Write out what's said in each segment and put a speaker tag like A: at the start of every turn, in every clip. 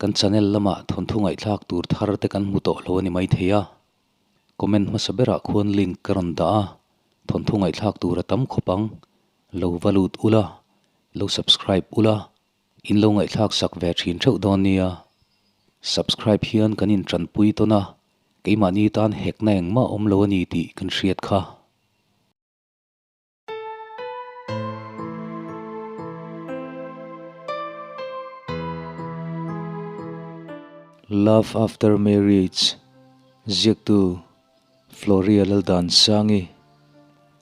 A: Kan channel lamah thawnthu ngaihthlak tur thar te kan hmu tawh lo a ni maithei a. Comment hmasa berah khuan link ka rawn dah a, thawnthu ngaihthlak tur a tam khawp ang. Lo va lut ula, lo subscribe ula, in lo ngaihthlak sak ve thin theuh dawn nia. Subscribe hian kan intanpui tawn a, keimahni tan hekna engmah awm lo a ni tih kan hriat kha. Love After Marriage ziaktu Floria Laldansangi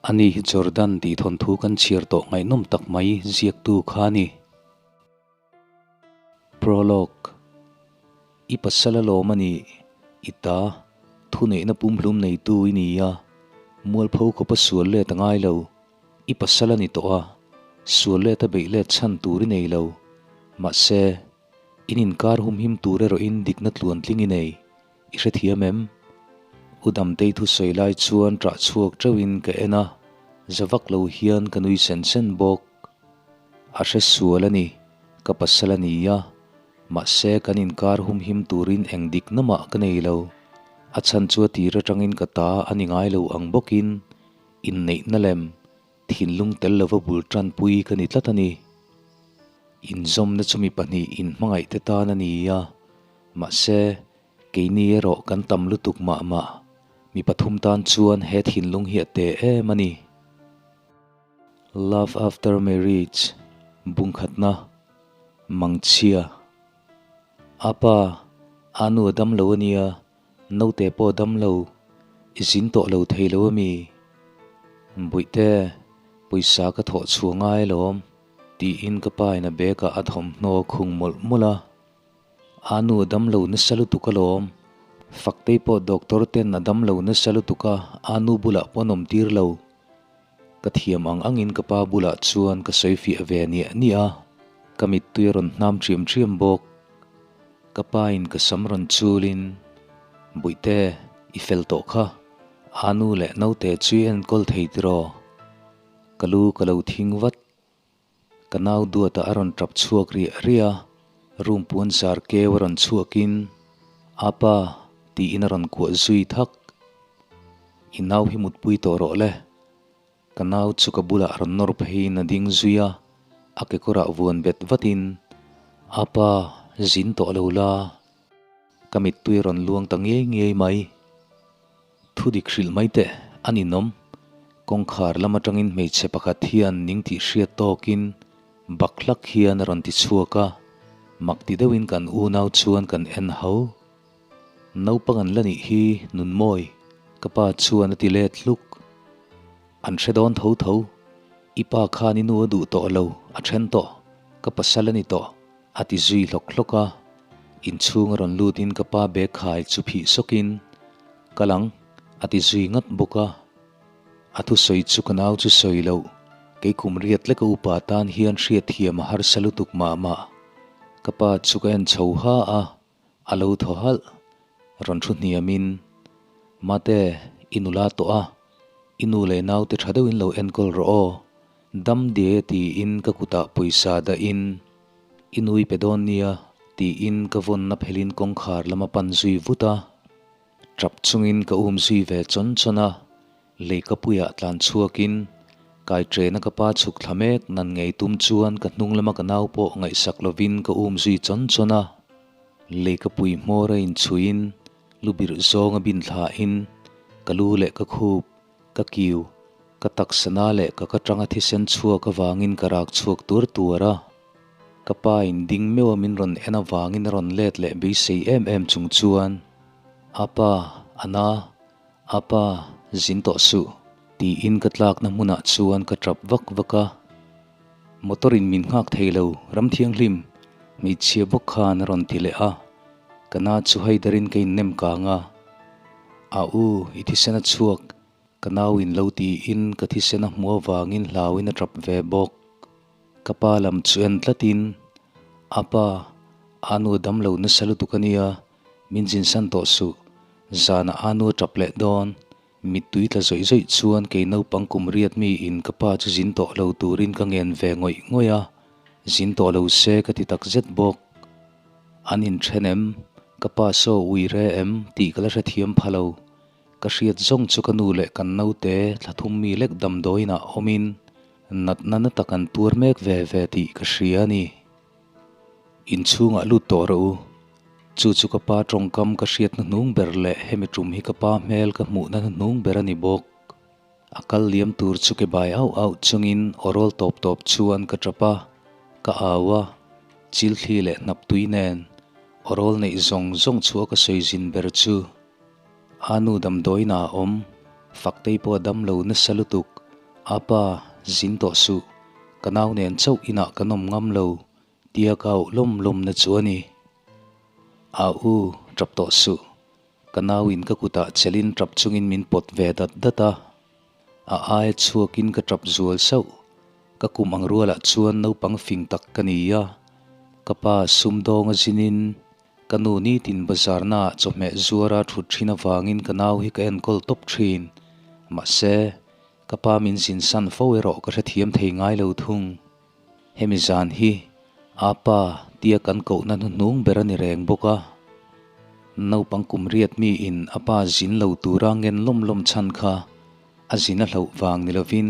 A: Ani hi Jordan tih thawnthu kan chhiar tawh ngaihnawm tak mai ziaktu kha a ni. Prologue, I pasal a lawm a nih, i ta, thuneihna pumhlum neitu i ni a, mualpho khawpa sual let a ngai lo, i pasal a ni tawh a, sual let a beih let chhan tur i nei lo, mahse, in inkar humhim tur erawhin dikna tluantling i nei, i hrethiam em? U Damtei thusawi lai chuan ṭah chhuak ṭeuhin ka en a, za vak lo hian ka nui sen sen bawk. A hre sual a ni, ka pasal a ni a, mahse kan inkar humhim turin eng dik na mah ka nei lo. A chhan chu a tir atangin ka ta a ni ngai lo ang bawkin inneihna lem thinlung tel lova bul tanpui ka ni tlat a ni. Inzawmna chu mi pahnih inhmangaih te tan a ni a, mahse keini erawh kan tam lutuk mah mah. Mi pathum tan chuan he thinlung hi a te em a ni. Love After Marriage, Bungkhatna, Mangchhia. Apa, Anu a dam lo a nia, naute pawh a dam lo, i zin tawh lo thei lo a mi? Bawihte, pawisa ka thawh chhuah ngai alawm, tiin ka pa in a bag ah a thawmhnaw a khung mawlh mawlh a. Anu a dam lo nasa lutuk alawm, Faktei pawh doctor ten a dam lo nasa lutuk a, Anu bulah pawh an awm tir lo. Ka thiam ang angin ka pa bulah chuan ka sawi fiah ve niah niah a, ka mittui a rawn hnam ṭhiam ṭhiam bawk. Ka pa in ka sam rawn chulin, Bawihte, i fel tawh kha, Anu leh naute chu i enkawl thei tiraw? Ka lu ka lo thing vat. Ka nau duata a rawn tap chhuak riah riah a, room puan zar keu a rawn chhuakin, Apa, tiin a rawn kuah zui thak. I nau hi mutpui tawh rawh le. Ka nau chu ka bulah rawn nawr pheiin a ding zui a, a kekawrah vuan bet vatin, Apa, zin tawh lo la. Ka mittui a rawn luang ta ngiai ngiai mai. Thu dik hrilh mai teh, a ninawm. Kawngkhar lam atangin hmeichhe pakhat hian ning tih hriat tawkin bak hlak hian a rawn ti chhuak a, mak ti deuhin kan unau chuan kan en ho. Naupang an la nih hi Nunmawi, ka pa chuan a ti let hluk. An hre dawn tho tho, i pa khan i nu a duh tawh lo, a then tawh, ka pasal a ni tawh, a ti zui hlawk hlawk a. Inchhung a rawn lutin ka pa bag khai chu phih sawkin, Kal ang, a ti zui ngat bawk a. A thusawi chu ka nau chu sawi loh, kei kum riat leka upa tan hian hriatthiam a harsa lutuk mah mah. Ka pa chu ka en chho ha a. A lo thaw halh, rawn thu hniamin, Mate, i nula tawh a, i nu leh naute tha deuhin lo enkawl rawh aw, dam diai a tiin ka kutah pawisa dahin, I nui pe dawn nia, tiin ka vawnna phelin kawngkhar lama pan zui vut a. Tap chungin ka um zui ve chawn chawn a, Leikapuiah tlan chhuakin, kai ṭena ka pa chhuk thla mek nan ngei tum chuan ka hnung lama ka nau pawh ngaihsak lovin ka um zui chawn chawn a. Leikapui hmawr a inchhuiin, lu birh zawng a bin thlain, ka lu leh ka khup, ka kiu, ka taksana leh ka ka tanga thisen chhuak avangin ka rak chhuak tuar tuar a. Ka pa in ding meuh a min rawn en avangin a rawn let leh beisei em em chung chuan, Apa, Ana, Apa, zin tawh suh, tiin ka tlakna hmunah chuan ka tap vak vak a. Motor in min nghak thei lo, Ramthianghlim, hmeichhia bawk khan a rawn ti leh a. Ka na chu haiderin ka innem kang a. A u, i thisen a chhuak, ka nau in lo tiin ka thisen a hmuh avangin hlauin a tap ve bawk. Ka pa lam chu en tlatin, Apa, a nu a dam lo nasa lutuk a nia, Min zinsan tawh suh, zanah a nu a tap leh dawn. Mittui tla zawih zawih chuan kei naupang kum riat mi in ka pa chu zin tawh lo turin ka ngen ve ngawih ngawih a, zin tawh lo se ka ti tak zet bawk. An inthen em? Ka pa saw ui re em tih ka la hrethiam pha lo. Ka hriat zawng chu ka nu leh kan naute thla thum mi lek damdawiinah awmin natna na tak an tuar mek ve ve tih ka hria a ni. Inchhungah lut tawh rawh u. Chu chu ka pa tawngkam ka hriatna hnung ber leh hemi tum hi ka pa hmel ka hmuhna hnuhnung ber a ni bawk. A kal liam tur chu ke bai auh auh chungin aw rawl tawp tawp chuan ka tap a, ka au a, chilthli leh hnap tui nen aw rawl neih zawng zawng chhuah ka sawi zin ber chu a nu damdawiin ah a awm, Faktei pawh a dam lo nasa lutuk, a pa zin tawh suh, ka nau nen chauh inah kan awm ngam lo tia ka auh lawm lawmna chu a ni. A u, tap tawh suh. Ka nauin ka kutah chelin tap chungin min pawt ve dat dat a, a aia chhuakin ka tap zual sauh. Ka kum ang rualah chuan naupang fing tak ka ni a, ka pa sumdawng a zinin ka nu nitin bazar naah chawhmeh zuara thut thin avangin ka nau hi ka enkawl tawp thin. Mahse, ka pa min zinsan fo erawh ka hrethiam thei ngai lo thung. Hemi zan hi a pa tia kan kohna hnuhnung ber a ni reng bawk a. Naupang kum riat miin a pa zin lo tura ngen lawm lawm chhan kha a zin a hlauh vang ni lovin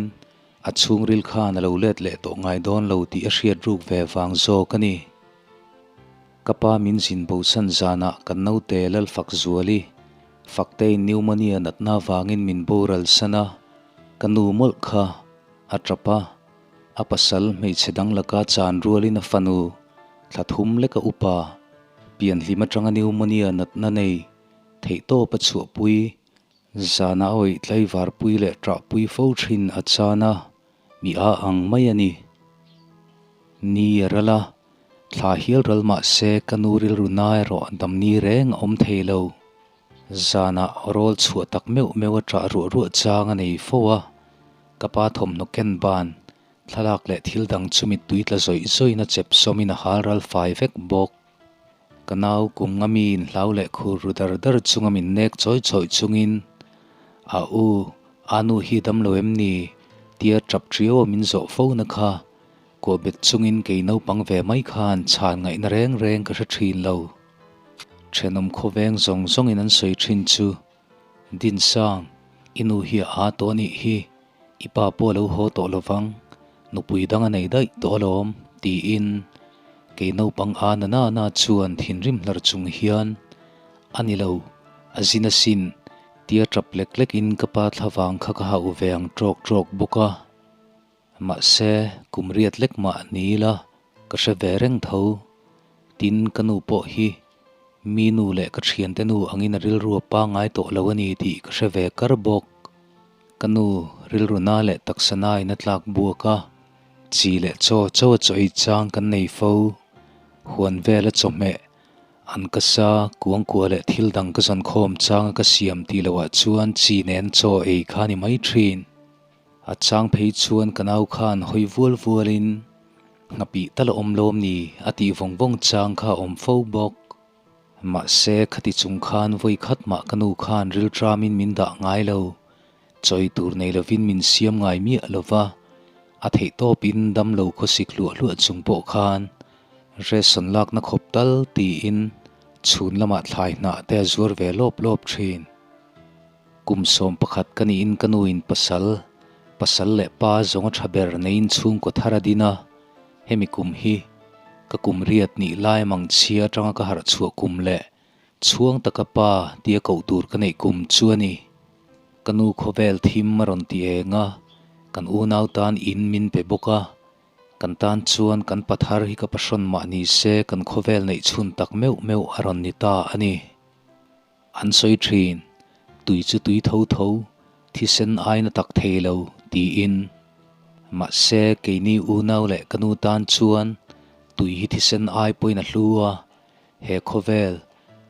A: a chhungril khan a lo let leh tawh ngai dawn lo tih a hriat ruk ve vang zawk a ni. Ka pa min zin bosan zanah kan naute Lalfakzuali, Faktei pneumonia natna vangin min boral san a, ka nu mawlh kha a tap a. A pasal hmeichhe dang laka chan rualin a fanu, thla thum leka upa, pianhlim atanga pneumonia natna nei, theihtawp a chhuahpui, zana a awih tlaivarpui leh ṭahpui fo thin a chan a, mi a ang mai a ni. Ni a ral a, thla hial ral mah se ka nu rilru na erawh damni reng a awm thei lo. Zanah rawl chhuah tak meuh meuh a ṭah ruah ruah chang a nei fo a, ka pa thawmhnaw ken ban, thlalak leh thil dang chu mittui tla zawih zawihin a chep sawmin a hal ral fai vek bawk. Ka nau kum nga miin hlau leh khur ru dar dar chunga min nek chawi chawi chungin, A u, a nu hi dam lo em ni? tia ṭap ṭiau a min zawh fo na kha kuah bet chungin kei naupang ve mai khan chhan ngaihna reng reng ka hre ṭhin lo. Thenawm khawveng zawng zawngin an sawi thin chu, Dinsang, i nu hi a aa tawh a nih hi, i pa pawh a lo haw tawh lovang, nupui dang a nei daih tawh alawm, tiin kei naupang aa na na na chuan thinrim hlar chung hian, A ni lo, a zin asin, tia tap lek lekin ka pa thlavang kha ka hauh ve ang ṭawk ṭawk bawk a. Mahse, kum riat lek mah ni ila ka hre ve reng tho. Tin, ka nu pawh hi mi nu leh ka thiante nu angin a rilru a pangngai tawh lo a ni tih ka hre ve kar bawk. Ka nu rilru na leh taksa nain a tlak buak a, chi leh chaw chaw a chaw ei chang kan nei fo. Huan vela chawhmeh, an ka sa, kuangkua leh thil dang ka zawn khawm changa ka siam tih loah chuan chi nen chaw ei kha a ni mai thin. A chang phei chuan ka nau khan hawi vual vualin nghapih tal a awm lawm ni a tih vawng vawng chang kha a awm fo bawk. Mahse khati chung khan vawi khat mah ka nu khan rilṭamin min dah ngai lo, chawi tur nei lovin min siam ngai miah lo va, a theih tawpin damlo khawsik hluah hluah chung pawh khan ration lakna khawp tal tiin chhun lamah thlai hnah te a zuar ve lawp lawp ṭhin. Kum 11 ka niin ka nuin pasal, pasal leh pa zawnga tha ber neiin chhungkaw thar a din a, hemi kum hi ka kum riat nih lai mang chhia atanga ka harh chhuah kum leh chhuang taka pa tia koh tur ka neih kum chu a ni. Ka nu khawvel thim a rawn ti eng a, kan unau tan in min pe bawk a, kan tan chuan kan pathar hi ka pahrawn mah ni se kan khawvel neih chhun tak meuh meuh a rawn ni ta a ni. An sawi thin, Tui chu tui tho tho, thisen aina tak thei lo, tiin. Mahse, keini unau leh ka nu tan chuan tui hi thisen ai pawhin a hlu a, he khawvel,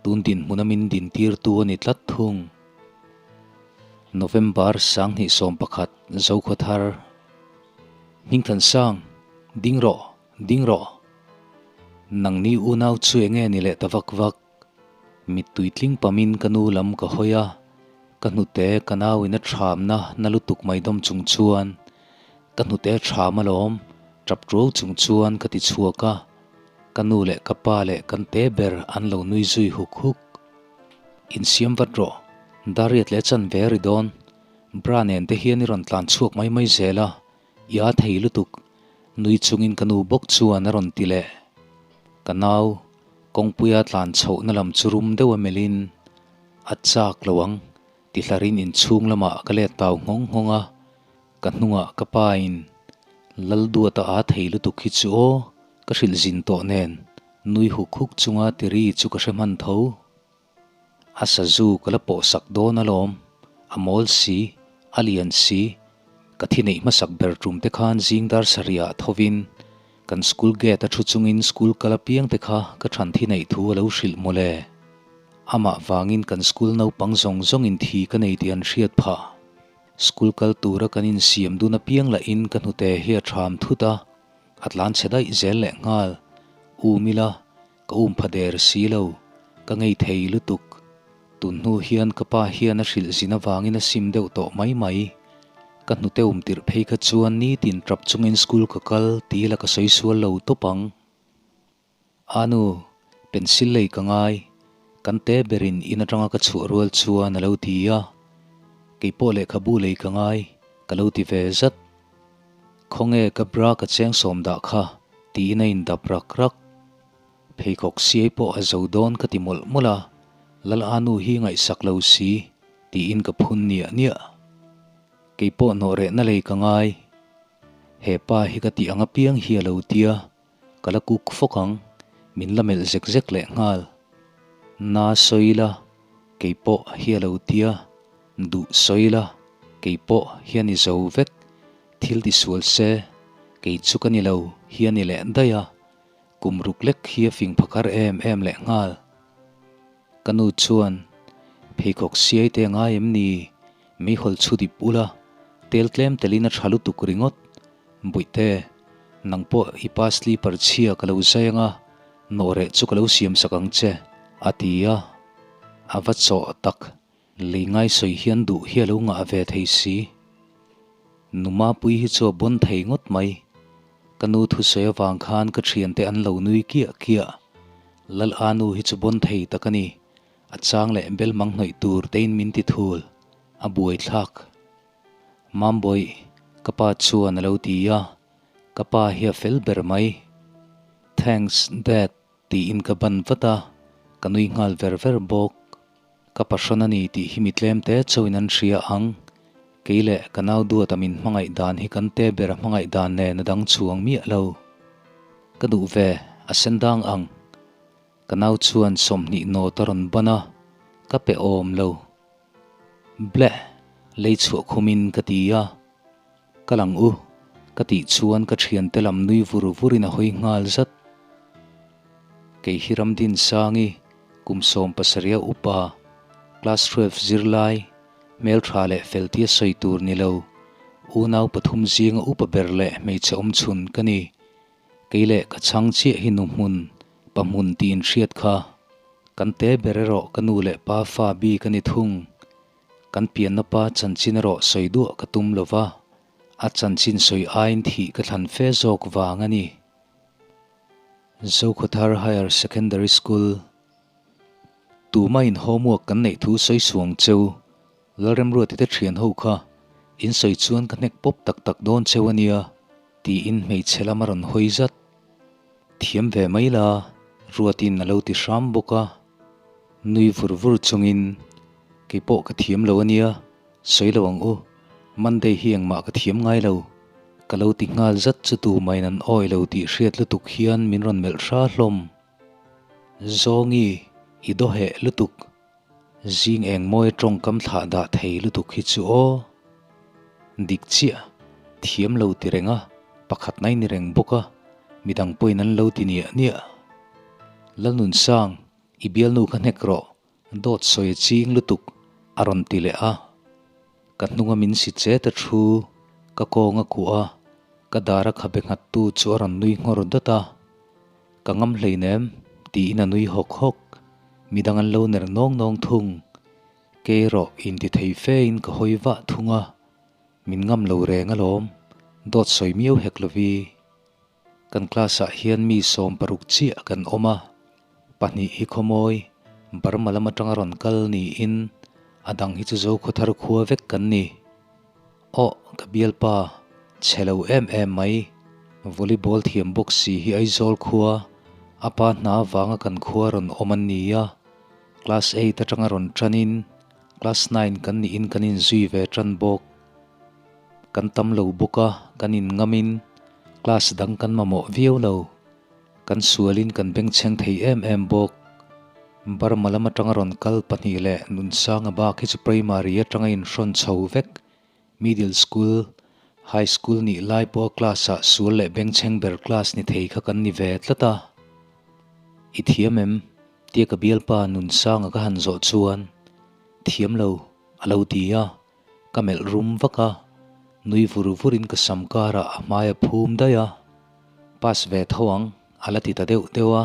A: tun dinhmuna min dintirtu a ni tlat thung. November 2011, Zokhawthar. Hmingthansang, ding rawh, ding rawh. Nangni unau chu enge ni leh ta vak vak? Mittui tling pamin ka nu lam ka hawi a, ka hnute ka nauin a thamna na lutuk mai dawm chung chuan ka hnute a tham alawm, tap tuau chung chuan ka ti chhuak a. Ka nu leh ka pa leh kan te ber an lo nui zui huk huk. Insiam vat rawh, Dariat leh chan ve ri dawn. Bra nen te hian i rawn tlan chhuak mai mai zel a, i â thei lutuk. Nui chungin ka nu bawk chuan a rawn ti leh. Ka nau, kawngpuia tlan chhohna lam chu rum deuh a melhin a chak lo ang ti hlarin inchhung lamah ka let tau nghawng nghawng a. Ka hnungah ka pa in Lalduata â thei lutuk hi chu aw, ka hrilh zin tawh nen nui huk huk chunga ti ri chu ka hre hman tho. A sazu ka la pawh sak dawn alawm, a mawl si, a lian si, ka thi neih hmasak ber tum te khan zing dar sarihah thovin kan school gate a thu chungin school kal apiang te kha ka than thi neih thu a lo hrilh mawle. Amah vangin kan school naupang zawng zawngin thi ka nei tih an hriat phah. School kal tura kan insiam dun apiang lahin ka hnute hi a ṭham thut a, a tlan chhe daih zel leh nghal. Um ila, ka um pha der si lo, ka ngei thei lutuk. Tun hnu hian ka pa hian a hrilh zin avangin a sim deuh tawh mai mai. Ka hnute um tirh phei kha chuan nitin ṭap chungin school ka kal ti ila ka sawi sual lo tawp ang. A nu, pencil lei ka ngai, kan te berin in atanga ka chhuah rual chuan a lo ti a, keipawh lehkhabu lei ka ngai, ka lo ti ve zat. Khawnge ka bra ka cheng sawm dah kha, tiin a indap rak rak. Pheikhawk siai pawh a zo dawn ka ti mawlh mawlh a, Lal A nu hi ngaihsak lo si, tiin ka phun niah niah. Keipawh hnawh rehna lei ka ngai, he pa hi ka tih ang apiang hi a lo tia. Ka la kuk fawk ang, min la melh zek zek leh nghal. Na sawi la, kei pawh hi a lo tia, duh sawi la, kei pawh hi a ni zo vek, thil ti sual se, kei chu ka ni lo hi a ni leh daih a, kum ruk lek hi a fing phakar em em leh nghal. Ka nu chuan, Pheikhawk siai te ngai em ni? Meihawl chhu dip ula, tel tlem telin a tha lutuk ringawt. Buihte, nang pawh i pa sleeper chhia ka lo zai anga, nawhreh chu ka lo siam sak ang che, a ti a. A va chawh tak, lei ngai sawi hian duh hi a lo ngah ve thei si. Nu Mapui hi chu a bawn thei ngawt mai. Ka nu thusawi avang khan ka thiante an lo nui kiah kiah. Lal Anu hi chu bawn thei tak a ni. A chang leh bel mang hnawih tur tein min ti thul. A buai thlak. Mambawi, ka pa chuan a lo ti a, ka pa hi a fel ber mai. Thanks Dad tiin ka ban vat a, ka nui nghal ver ver bawk. Ka pahrawn a ni tih hi mi tlem te chauhin an hria ang. Kei leh ka nau duata min hmangaih dan hi kan te ber a hmangaih dan nen a dang chhuang miah lo. Ka duh ve, a sen dang ang. Ka nau chuan 20 nawt a rawn ban a, ka pe awm lo. Bleh! Lei chhuah khumin ka ti a. Ka lang u, ka tih chuan ka thiante lam nui vur vurin a hawi nghal zat. Kei hi Ramdinsangi, kum 17 a upa, class 12 zirlai, hmeltha leh fel tia sawi tur ni lo, unau pathum zinga upa ber leh hmeichhe awmchhun ka ni. Kei leh ka chhang chiah hi nu hmun, pa hmun tiin hriat kha. Kan te ber erawh ka nu leh pa fa bik a ni thung. Kan pianna pa chanchin erawh sawi duah ka tum lo va, a chanchin sawi aiin thih ka thlan fe zawk vang a ni. Zokhawthar Higher Secondary School Tumahin homework kan neih thu sawi suang cheu, Lalremruati te thian ho kha in sawi chuan ka hnek pawp tak tak dawn cheu a nia, tiin hmeichhe lam a rawn hawi zat. Thiam ve mai la, Ruatin a lo ti hram bawk a. Nui vur vur chungin, Kei pawh ka thiam lo a nia, sawi lo ang u, Monday hi engmah ka thiam ngai lo. Ka lo ti nghal zat chu tumain an awi lo tih hriat lutuk hian min rawn melh hra hlawm. Zawngi, i dawheh lutuk. Zing eng mawi tawngkam thlah dah thei lutuk hi chu aw. Dik chiah, thiam lo ti reng a, pakhat nai ni reng bawk a, midang pawhin an lo ti niah niah. Lalnunsang, i bialnu kha hnek rawh, dawt sawi a ching lutuk, a rawn ti leh a. Ka hnunga min si chet a thu, ka kawng a kuah a, ka dar a khabe nghattu chu a rawn nui nghawr dawt a. Ka ngam hleinem, tiin a nui hawk hawk. Midang an lo ner nawng nawng thung. Kei erawh inti thei fein ka hawi vah thung a, min ngam lo reng alawm, dawt sawi miau hek lovi. Kan class ah hian mi 60 chiah kan awm a, pahnih hi khawmawi Burma lam atanga rawn kal niin a dang hi chu Zokhawthar khua vek kan ni. Aw ka bialpa, chhe lo em em mai, volleyball thiam bawk si hi Aizawl khua a pa hna vanga kan khua rawn awm an ni a, class eight atanga rawn tanin class nine kan niin kan inzui ve tan bawk. Kan tam lo bawk a, kan inngamin class dang kan mamawh viau lo. Kan sualin kan bengchheng thei em em bawk. Burma lam atanga rawn kal pahnih leh Nunsanga bak hi chu primary atanga inhrawn chho vek. Middle school, high school nih lai pawha class ah sual leh bengchheng ber class ni thei kha kan ni ve tlat a. I thiam em? Tia ka bialpa Nunsanga ka han zawh chuan, Thiam lo, a lo ti a. Ka melh rum vak a, nui vur vurin ka sam karah a hmai a phum daih a. Pass ve tho ang, a la ti ta deuh deuh a.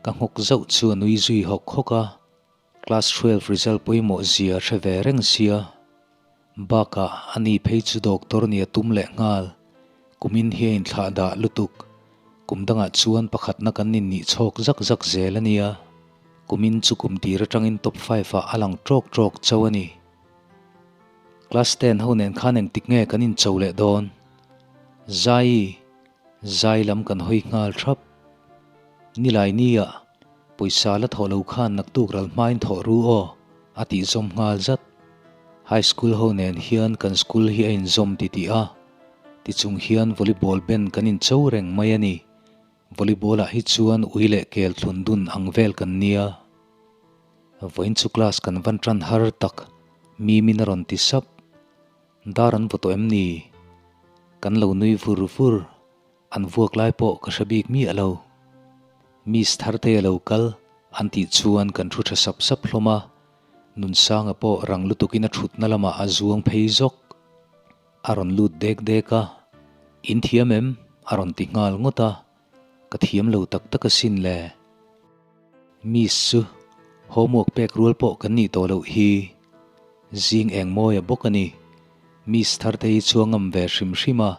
A: Ka nghawk zauh chu a nui zui hawk hawk a. Class 12 result pawimawh zia a hre ve reng sia. Bakah a ni phei chu doctor nia tum leh nghal. Kumin hi a inthlah dah lutuk. Kum dangah chuan pakhatna kan innih chhawk zak zak zel a nia. Kumin chu kum tir atangin top five ah a lang tawk tawk chauh a ni. Class ten ho nen khan engtik nge kan incho leh dawn? Zai, zai lam kan hawi nghal thap. Nilai nia, pawisa la thawh lo khan naktuk ral hmain thawh ru aw, a tih zawm nghal zat. High school ho nen hian kan school hi a inzawm titih a, tichung hian volleyball ben kan incho reng mai a ni. Volleyball ah hi chuan ui leh kel thlun dun ang vel kan nia. Vawiin chu class kan van tan har tak, Mimin a rawn ti sap. Dar an vaw tawh em ni? Kan lo nui vur vur, an vuak lai pawh ka hre bik miah lo. Miss Thartei a lo kal, an tih chuan kan thu tha sap sap hlawm a, Nunsanga pawh rang lutukin a thutna lamah a zuang phei zawk. A rawn lut dek dek a, In thiam em? a rawn ti nghal ngawt a, ka thiam lo tak tak asin le. Miss chu homework pek rual pawh kan nih tawh loh hi. Zing eng mawi a bawk a ni. Miss thar te hi chu a ngam ve hrim hrim a,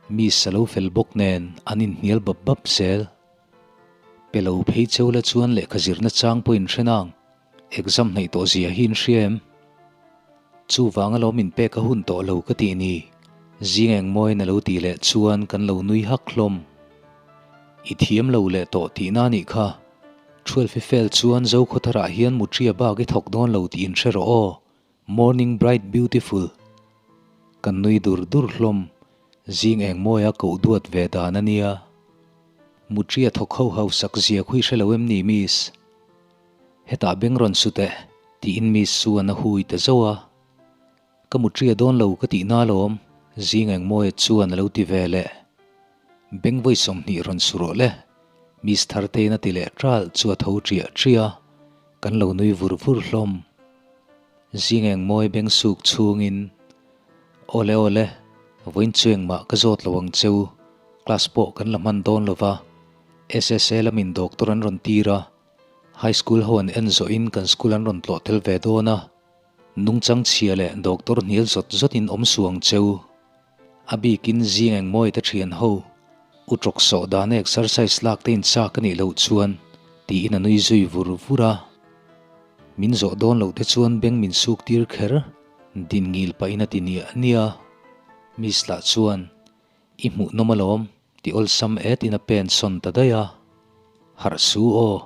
A: Miss a lo fel bawk nen an inhnial bap bap zel. Pe lo phei cheu la chuan lehkha zirna chang pawh inhre nang. Exam hnaih tawh zia hi in hria em? Chuvang alawm in pek a hun tawh lo ka tih ni. Zing eng mawiin a lo tih leh chuan kan lo nui hak hlawm. I thiam lo leh tawh tihna a nih kha. Twelve i fail chuan Zokhawtharah hian mutria bak i thawk dawn lo tih in hre rawh aw. Morning bright beautiful. Kan nui dur dur hlawm, zing eng mawia koh duat ve dan a nia. Mutria thawk ho ho sak zia khui hre lo em ni miss? Hetah beng rawn su teh, tiin miss chuan a hui ta zauh a. Ka mutria dawn lo ka tih na alawm, zing eng mawia chuan a lo ti ve leh. Beng vawi 20 rawn su rawh le, miss Thartein a ti leh ṭalh chu a tho ṭiah ṭiah a, kan lo nui vur vur hlawm. Zing eng mawi beng suk chhungin, Awle awle, vawiin chu engmah ka zawt lo ang cheu, class pawh kan la hman dawn lo va, SSA lamin doctor an rawn tir a, high school ho an en zawhin kan school an rawn tlawh tel ve dawn a, nungchang chhia leh doctor hnial zawt zawtin awm suh ang cheu. A bikin zing eng mawi te thian ho, u tawk sawh dana exercise lak te inchak a nih loh chuan, tiin a nui zui vur vur a. Min zawh dawn loh te chuan beng min suk tir kher, din ngil pahin a ti niah niah a. Miss lah chuan, I hmuhnawm alawm, ti awlsam et in a pen sawn ta daih a. Harh su aw,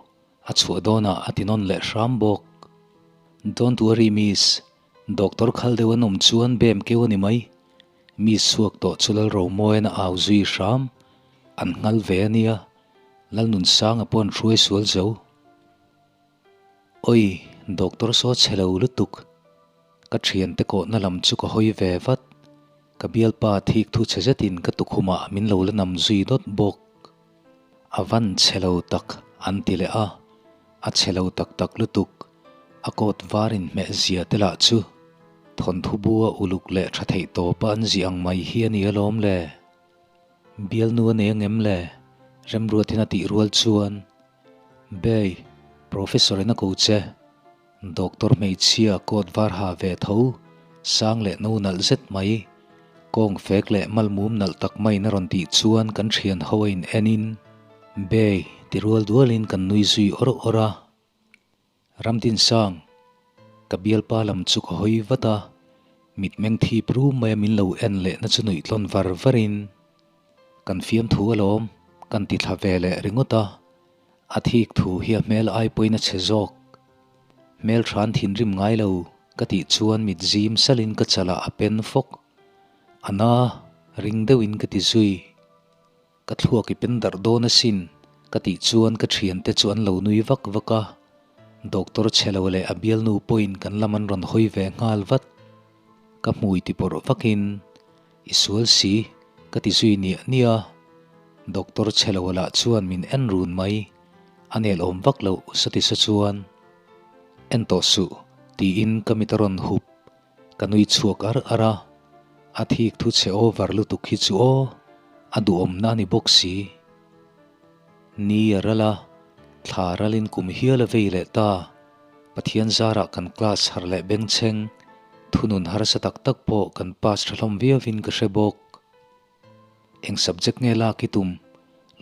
A: a chhuah dawnah a ti nawn leh hram bawk. Don't worry miss, Doctor khal deuh an awm chuan bem keu a ni mai. Mi chhuak tawh chu Lalromawian a au zui hram. An nghal ve a nia. Lalnunsanga pawh an hruai sual zo. Oi, doctor saw chhe lo lutuk. Ka thiante kawhna lam chu ka hawi ve vat. Ka bialpa thik thu chhe zetin ka tukhumah min lo la nam zui dawt bawk. A van chhe lo tak an ti leh a. A chhe lo tak tak lutuk, a coat var inhmeh zia te lah chu thawnthu bua uluk leh tha theih tawpa an zih ang mai hi a ni alawm le. Bialnu a nei angem le? Remruatin a tih rual chuan, Bay, Professor in a ko che. Doctor hmeichhia coat var ha ve tho, sang leh no nalh zet mai. Kawng fek leh mal mum nalh tak maiin a rawn tih chuan kan thian ho a in en in, Bei ti rual dualin kan nui zui awr awr a. Ramdinsang, ka bialpa lam chu ka hawi vat a, mitmeng thip rum maia min lo en lehna chu nuih tlawn var varin, Kan fiamthu alawm, kan ti thla ve leh ringawt a. A thik thu hi a hmel ai pawhin a chhe zawk. Hmel hran thinrim ngai lo ka tih chuan mit zim salin ka chalah a pen fawk. A na ring deuhin ka ti zui. Ka thluak i pen darh dawn asin ka tih chuan ka thiante chu an lo nui vak vak a. Doctor chhe lo leh a bialnu pawhin kan lam an rawn hawi ve nghal vat. Ka hmui ti pawrh vakin I sual si, ka ti zui niah niah a. Doctor chhe lo lah chuan min en run mai. A nel awm vak loh sati sa chuan. En tawh suh, tiin ka mit a rawn hup. Ka nui chhuak ar ar a. A thik thu chhe over lutuk hi chu aw, a duhawmna a ni bawk si. Ni a ral a, thla ralin kum hial a vei leh ta. Pathian zarah kan class harh leh bengchheng, thunun harsa tak tak pawh kan pass tha hlawm viauin ka hre bawk. Eng subject nge lak i tum?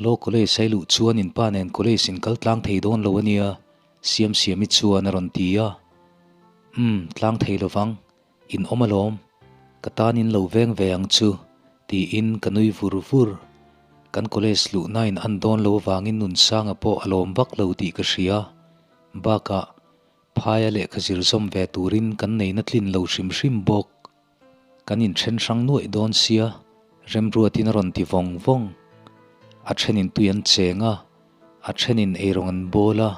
A: Law college a i luh chuan in pa nen college in kal tlang thei dawn lo ania, Siamsiami chuan a rawn ti a. Umm, tlang thei lovang, In awm alawm, ka tan in lo veng ve ang chu, tiin ka nui vur vur. Kan college luhna in an dawn lo avangin Nunsanga pawh a lawm vak lo tih ka hria. Bakah, phaia lehkha zir zawm ve turin kan neina tlin lo hrim hrim bawk. Kan inthen hrang nuaih dawn sia, Remruatin a rawn ti vawng vawng. A thenin tui an cheng a, a thenin eirawng an bawl a,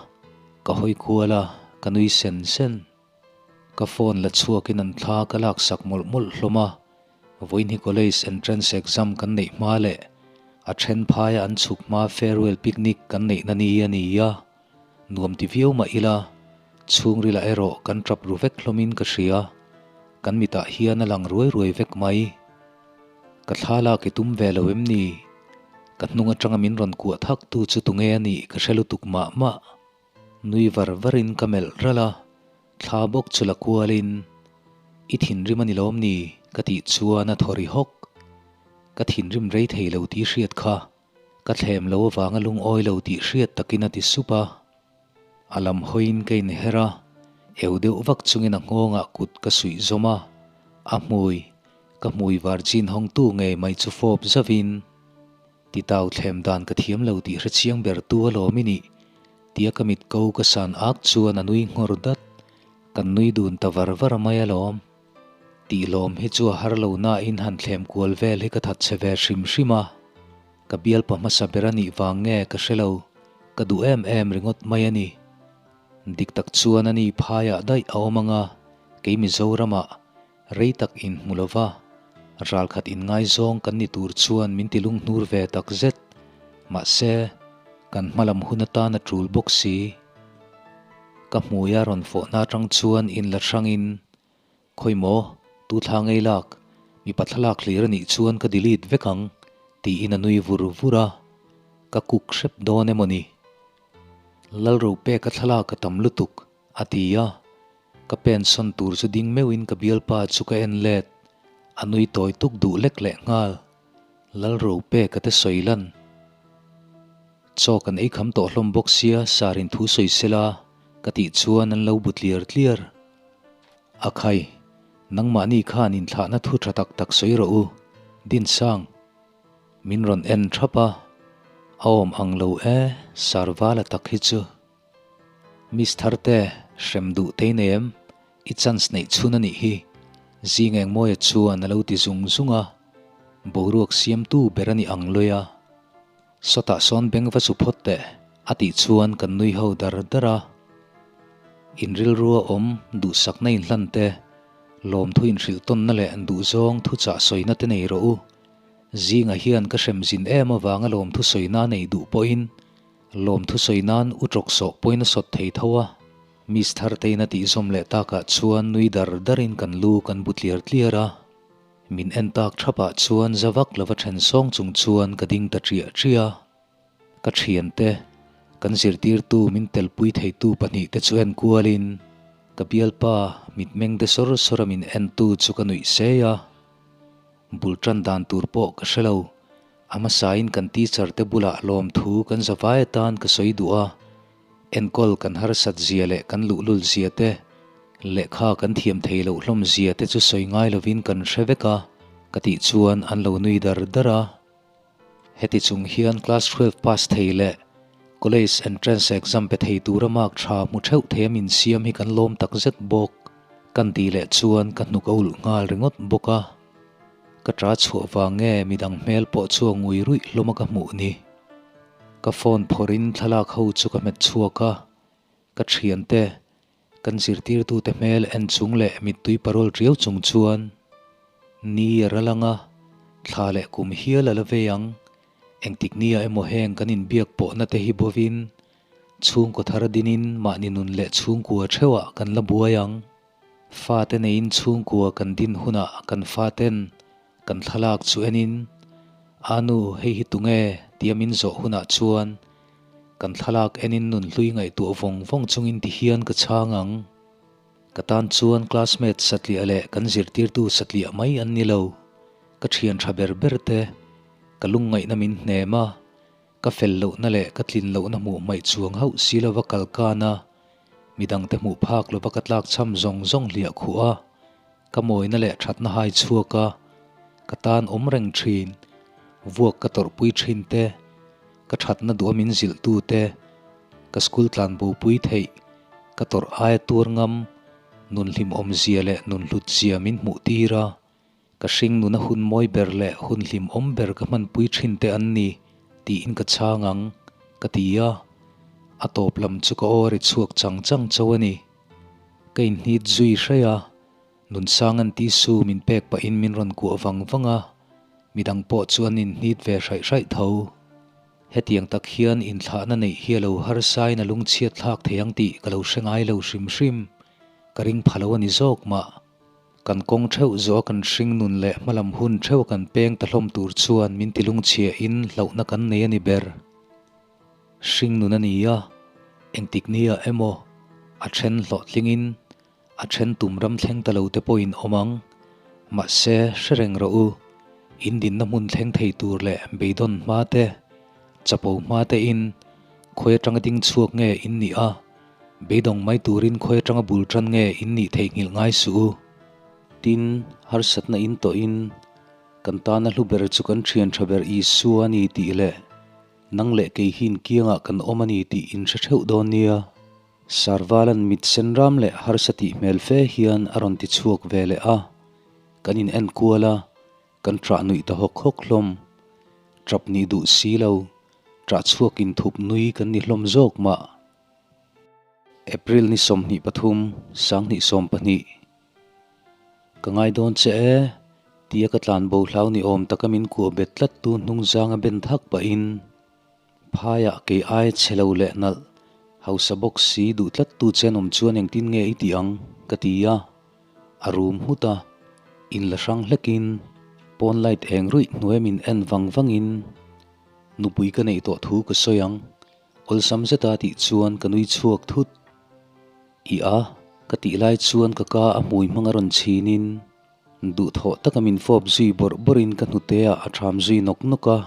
A: ka hawi kual a, ka nui sen sen. Ka phone la chhuakin an thla ka laksak mawlh mawlh hlawm a, vawiin hi college entrance exam kan neih hma leh a then phaia an chhuk hma farewell picnic kan neihna ni a ni a, nuam ti viau mah ila chhungrilah erawh kan tap ru vek hlawmin ka hria, kan mitah hian a lang ruai ruai vek mai. Ka thla lak i tum ve lo em ni? Ka hnung atanga min rawn kuah thak tu chu tunge a nih ka hre lutuk mah mah. Nui var varin ka melh ralh a, thla bawk chu la kualin, I thinrim a ni lawm ni? ka tih chuan a thaw ri hawk. Ka thinrim rei thei lo tih hriat kha, ka thlem lo avanga lungawi lo tih hriat takin a ti sup a. A lam hawiin ka inher a, eu deuh vak chungin a nghawngah kut ka suih zawm a, a hmui, ka hmui virgin hawngtu ngei mai chu fawp zauhin, Titau thlem dan ka thiam lo tih hrechiang ber tu alawm i nih, tia ka mit ko ka san ak chuan a nui nghawr dat. Kan nui dun ta var var mai alawm. Tih lawm hi chu a har lo nain han thlem kual vel hi ka that che ve hrim hrim a. Ka bialpa hmasa ber a nih vang nge ka hre lo, ka duh em em ringawt mai a ni. Dik tak chuan a ni phaiah daih a awm anga, kei Mizoramah Rei tak inhmu lo va, ralkhat inngaizawng kan ni tur chuan min ti lunghnur ve tak zet. Mahse, kan hmalam hun atan a tul bawk si. Ka hmuia rawn fawhna atang chuan inla hrangin, Khawi maw, tu thla ngei lak, mipa thlalak hlir a nih chuan ka delete vek ang, tiin a nui vur vur a. Ka kuk hrep dawn emaw ni? Lalropeka thlalak a tam lutuk, a ti a. Ka pensawn tur chu ding meuhin ka bialpa chu ka en let, a nui tawi tuk duh lek leh nghal. Lalropeka te sawi lan. Chaw kan ei kham tawh hlawm bawk sia Sarin thu sawi sela ka tih chuan an lo bu tliar tliar. A khai, nangmahni khan inthlahna thu tha tak tak sawi rawh u, Dinsang. Min rawn en thap a, a awm ang lo e, Sarvala tak hi chu. Miss Tharte, hrem duh tei nei em? I chance neih chhun a nih hi. Zing Engmawia chuan a lo ti zung zung a, boruak siamtu ber a ni ang lawi a. Sawtah sawn beng va chu phawt teh, a tih chuan kan nui ho dar dar a. In rilrua awm duhsakna inhlan te, lawmthu inhrilh tawnna leh duhzawng thuchah sawina te nei rawh u. Zinga hian ka hrem zin em avanga lawmthu sawina neih duh pawhin Lawmthu sawi nan u tawk sawh pawhin a sawt thei tho a, Miss Thartein a tih zawm leh takah chuan nui dar darin kan lu kan bu tliar tliar a. Min en tak thapah chuan za vak lova then sawng chung chuan ka ding ta ṭiah ṭiah a. Ka thiante, kan zirtirtu min telpui theitu pahnihte chu en kualin ka bialpa mitmeng de sawr sawra min entu chu ka nuih sei a. Bul tan dan tur pawh ka hre lo. A hmasain kan teacher te bulah lawmthu kan zavai atan ka sawi duh a. Enkawl kan harsat zia leh kan luhlul zia te, lehkha kan thiam thei loh hlawm zia te chu sawi ngai lovin kan hre vek a, ka tih chuan an lo nui dar dar a. Heti chung hian class 12 pass thei leh college entrance exam pe thei tura mark tha hmu theuh thei a min siam hi kan lawm tak zet bawk. Kan tih leh chuan ka hnuk a ulh nghal ringawt bawk a. Ka ṭa chhuah vang nge midang hmel pawh chu a ngui ruih hlawm a ka hmuh ni. Ka phone phawrhin thlalak ho chu ka hmet chhuak a, ka thiante, kan zirtirtute hmel en chung leh mittui parawl riau chung chuan ni a ral ang a, thla leh kum hial a la vei ang, engtik nia emaw heng kan inbiak pawhna te hi bovin chhungkaw thar dinin mahni nun leh chhungkua theuhah kan la buai ang. Fate neiin chhungkua kan din hunah kan faten Kan thlalak chu enin, A nu, hei hi tunge? tia min zawh hunah chuan kan thlalak enin nunhlui ngaihtuah vawng vawng chungin ti hian ka chhang ang. Ka tan chuan classmate satliah leh kan zirtirtu satliah mai an ni lo. Ka thian tha ber ber te, ka lungngaihna min hnem a, ka fel lohna leh ka tlin lohna hmuh hmaih chuang hauh si lova kal kan a, midangte hmuh phak lova ka tlakchham zawng zawng hliah khuh a. Ka mawina leh thatna hai chhuak a, ka tan awm reng thin, vuak ka tawrhpui thin te, ka thatna duh a min zilh tu te, ka school tlan bopui theih, ka tawrh aia tuar ngam, nun hlimawm zia leh nun hlut zia min hmuh tir a, ka hring nuna hun mawi ber leh hun hlimawm ber ka hmanpui thin te an ni tiin ka chhang ang, ka ti a, a tawp lam chu ka aw ri chhuak chang chang chauh a ni. Ka inhnit zui hraih a, Nunsanga'n tissue min pek pahin min rawn kuah vang vang a, midang pawh chu an inhnit ve hraih hraih tho. Hetiang tak hian inthlahna neih hi a lo harsain a lungchhiat thlak thei ang tih ka lo hre ngai lo hrim hrim, ka ring pha lo a ni zawk mah. Kan kawng theuh zawh a kan hring nun leh hmalam hun theuh a kan peng ta hlawm tur chuan min ti lungchhiahin hlauhna kan nei a ni ber. Hring nun a ni a, engtik nia emaw a then hlawhtlingin a then tum ram thleng ta lo te pawhin awm ang. Mahse, hre reng rawh u, in dinna hmun thleng thei tur leh beidawn hma te, chapo hma tein khawi atanga ding chhuak nge in nih a, beidawng mai turin khawi atanga bul tan nge in nih theihnghilh ngai suh u. Tin, harsatna in tawhin kan tana hlu ber chu kan thian tha ber Isua a ni tih leh Nang leh kei hian kiangah kan awm a ni tih in hre theuh dawn nia. Sarvalan mit sen ram leh harsa tih hmel fe hian a rawn ti chhuak ve leh a. Kan in en kual a, kan ṭah nuih ta hawk hawk hlawm. Ṭap nih duh si lo, ṭah chhuak in thup nui kan ni hlawm zawk mah. April ni 23, 2020. Ka ngai dawn che e, tia ka tlan bo hlau ni awm taka min kuah bet tlat tu hnung zanga ben thak pahin phaiah kei ai che lo leh nalh hausa bawk si duh tlat tu chen awm chuan engtin nge i tih ang ka ti a, a rum nghut a, in la hrang hlekin pawn light eng ruih hnuai min en vang vangin nupui ka neih tawh thu ka sawi ang awlsam zeta tih chuan ka nui chhuak thut. I a, ka tih lai chuan ka ka a hmui hmang a rawn chhinin duhthawh taka min fawp zui bawrh bawrhin ka hnute ah a ṭham zui nawk nawk a,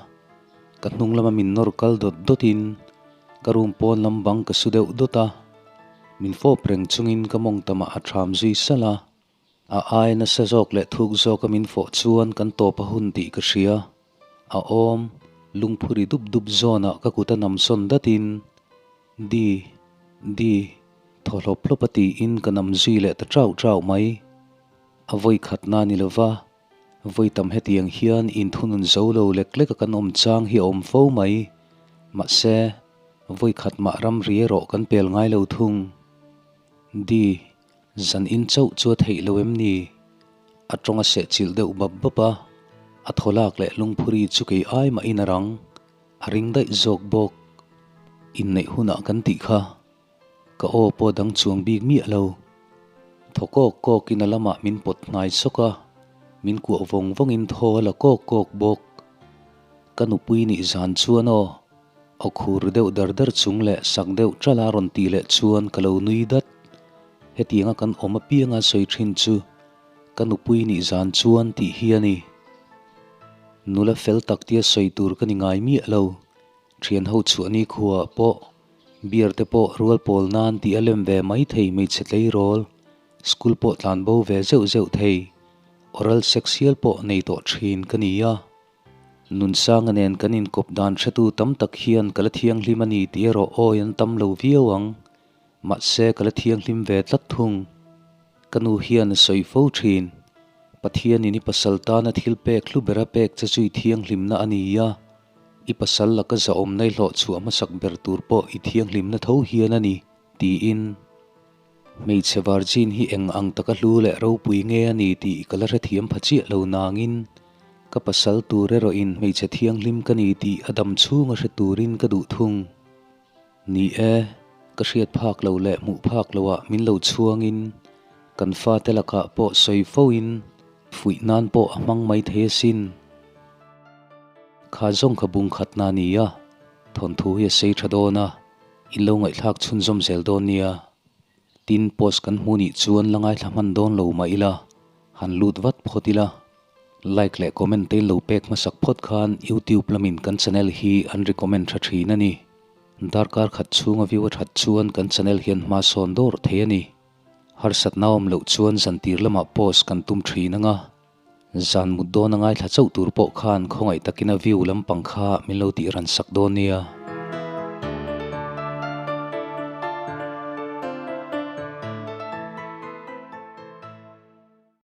A: ka hnung lama min nawr kal dawt dawtin ka room pawn lam bang ka su deuh dawt a, min fawp reng chungin ka mawngtamah a ṭham zui salh a. A ai nasa zawk leh thuk zawka min fawh chuan kan tawp a hun tih ka hria. A awm, lungphuri dup dup zawnah ka kut a nam sawn datin, Di, Di, thaw hlawp hlawp a tiin ka nam zui leh ta chauh chauh mai. A vawi khatna ni lova, vawi tam hetiang hian inthunun zo lo lek leka kan awm chang hi a awm fo mai. Mahse, vawi khat mah ramri erawh kan pel ngai lo thung. Di. Zan in chauh chu a theih lo em ni? A tawng a seh chilh deuh bap bap a, a thaw lak leh lungphuri chu kei ai mahin a rang, a ring daih zawk bawk. Inneih hunah kan tih kha, ka aw pawh dang chuang bik miah lo. Thaw kawk kawkin a lamah min pawt hnai sawk a, min kuah vawng vawngin thaw a la kawk kawk bawk. Ka nupui nih zan chuan aw, Aw khur deuh dar dar chung leh sak deuh ṭal a rawn tih leh chuan ka lo nui dat. Hetianga kan awm apianga sawi ṭhin chu ka nupui nih zan chuan tih hi a ni. Nula fel tak tia sawi tur ka ni ngai miah lo. Thian ho chhuah ni khuaah pawh beer te pawh rual pawl nan tih a lem ve mai thei hmeichhe tleirawl, school pawh tlan bo ve zeuh zeuh thei, oral sex hial pawh nei tawh thin ka ni a. Nunsanga nen kan inkawp dan hretu tam tak hian ka la thianghlim a ni tih erawh awi an tam lo viau ang. Mahse ka la thianghlim ve tlat thung. Ka nu hian a sawi fo thin. Pathianin i pasal tana thil pek hlu bera pek che chu i thianghlimna a ni a. I pasal laka zahawmna i hlawh chhuah hmasak ber tur pawh i thianghlimna tho hian a ni, tiin. Hmeichhe virgin hi eng ang taka hlu leh ropui nge a ni tih ka la hrethiam pha chiah lo nangin ka pasal tur erawhin hmeichhe thianghlim ka ni tih a dam chhunga hre turin ka duh thung. Ni e, ka hriat phak lo leh hmuh phak loah min lo chhuangin kan fate lakah pawh sawi foin fuih nan pawh a hmang mai thei asin. Kha zawng kha bung khatna a ni a, thawnthu hi a sei tha dawn a, in lo ngaihthlak chhunzawm zel dawn nia. Tin, post kan hmu nih chuan la ngaithla hman dawn lo mah ila, han lut vat phawt ila. Like leh comment te in lo pek hmasak phawt khan YouTube lamin kan channel hi an recommend tha thin a ni. Darkar khat chhunga view a that chuan kan channel hian hma sawn dawr thei a ni. Harsatna awm loh chuan zantir lamah post kan tum thin anga zan mut dawn a ngaithla chauh tur pawh khan khawngaih takin a view lampang kha min lo tih ran sak dawn nia.